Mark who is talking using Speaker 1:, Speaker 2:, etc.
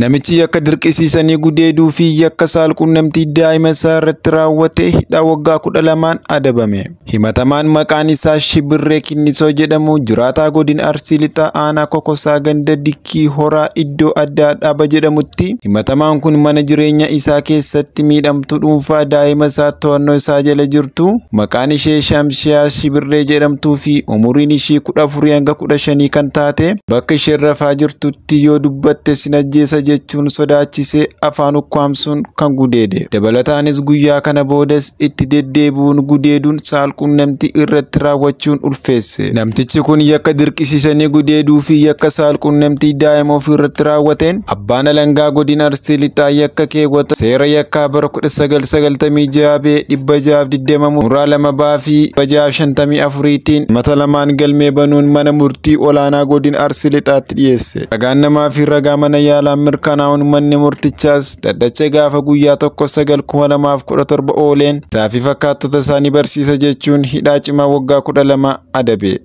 Speaker 1: Namichi yakka dirqisiisanii gudeeduu fi yakka saalqunnamtii daa'ima isaa irratti raawwate hidhaa waggaa 12n adabame. Himatamaan maqaan isaa Shibirree Kinnisoo jedhamu jiraataa godina Arsii Lixaa aanaa Kokosaa ganda Dikkii Horaa iddoo addaa Dhaaba jedhamutti, himatamaan kun mana jireenya isaa keessatti miidhamtuu dhuunfaa daa'ima isaa to'annoo isaa jala jirtu maqaan ishee Shamshiyaa Shibirree jedhamtuu fi umuriin ishii 14 hanga 15 kan taate, bakka isheen rafaa jirtutti yoo dubbatte sin ajjeesa jechuun sodaachisee afaan ukkaamsuun kan gudeede. Dabalataanis guyyaa kana boodas itti deddeebi'uun gudeeduun saalqunnamtii irratti raawwachuun ulfeesse. Namtichi kun yakka dirqisiisanii gudeeduu fi yakka saalqunnamtii daa'ima ofii irratti raawwateen abbaan alangaa godina Arsii Lixaa yakka keewwata seera yakkaa bara 1996 bee 620 muraa 2 baa fi 654tiin mata lamaan galmee banuun mana murtii olaanaa godina Arsii Lixaatti dhiyeesse. Ragaan namaa fi ragaa mana yaalaan mirkanaa'uun manni murtichaas dhaddacha gaafa guyyaa 1/9/2017 ooleen isaa fi fakkaattota isaanii barsiisa jechuun hidhaa cimaa waggaa 12 adabe.